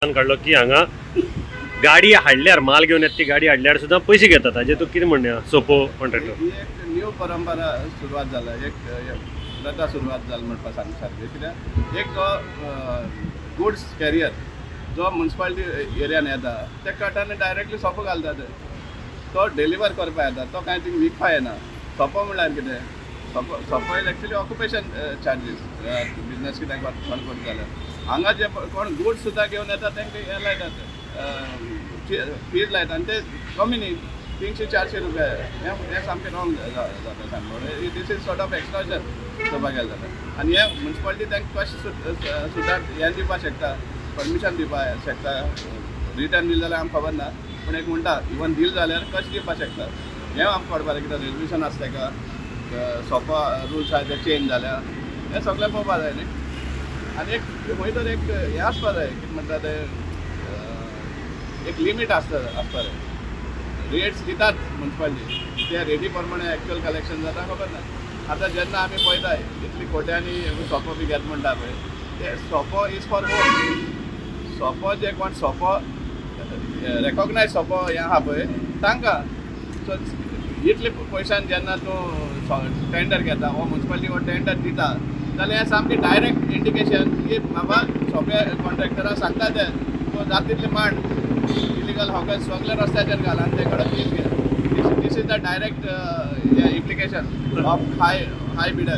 काडलो की हांगा गाडी हाडल्यार, माल घेवन येता ती गाडी हाडल्यार सुद्दां पयशे घेतात. हाजेर तूं कितें म्हणणें, सोपो कॉन्ट्रॅक्टर? ही एक न्यू परंपरा सुरवात जाला, एक एक प्रथा सुरवात जाली म्हणपा सांग सारकें. कित्याक एक जो गुड्स कॅरियर जो मुन्सिपालिटी एरियान येता, ते कटान डायरेक्टली सोपो घालता. ते तो डिलिव्हर करपा येता, तो कांय थिंग विकपा येना. सोपो म्हणल्यार कितें? सोपो, सोपो is actually occupation charges. Business कितें कोण करता जाल्यार, हांगा जे कोण गुड्स सुद्दां घेवन येता, तांकां हें लायतात, फीज लायता आनी ते कमी न्ही, 300-400 रुपया. हें हें सामकें रॉंग जाता सांगू. This is sort of extortion चोवपाक गेलें जाल्यार. आनी हें मुन्सिपालिटी तांकां कशें सुद्दां हें दिवपाक शकता, परमिशन दिवपाक शकता? रिटर्न दिलें जाल्यार आमकां खबर ना, पूण एक म्हणटा, इवन दिलें जाल्यार कशें दिवपाक शकता हें आमकां कळपाक जाय. कित्याक रेजल्युशन आसता तेका, सोपो रुल्स आहा ते चेंज जाल्या, हें सगळें पळोवपाक जाय न्ही. आनी एक खंय तर एक हें आसपा जाय, कितें म्हणटा तें, एक लिमीट आसता, आसपा जाय. रेट्स दितात मुन्सिपालिटी, त्या रेटी प्रमाणे एक्चुअल कलेक्शन जाता खबर ना. आतां जेन्ना आमी पळयता, इतली कोट्यांनी सोपो बी घेत म्हणटा पळय, ते सोपो is for home. सोपो जे कोण सोपो रेकॉग्नायज सोपो हें आहा पळय तांकां. सो इतले पयशान जेन्ना तूं टेंडर घेता हो मुन्सिपालिटी हो टेंडर दिता जाल्यार हें सामकें डायरेक्ट इंडिकेशन की बाबा सोंपे कॉन्ट्रॅक्टराक सांगता ते, तूं जाता तितले मांड, इलिगल हॉकर्स सगळे रस्त्याचेर घाल आनी ते कडेन फीज घे. This is the direct implication of high bidder.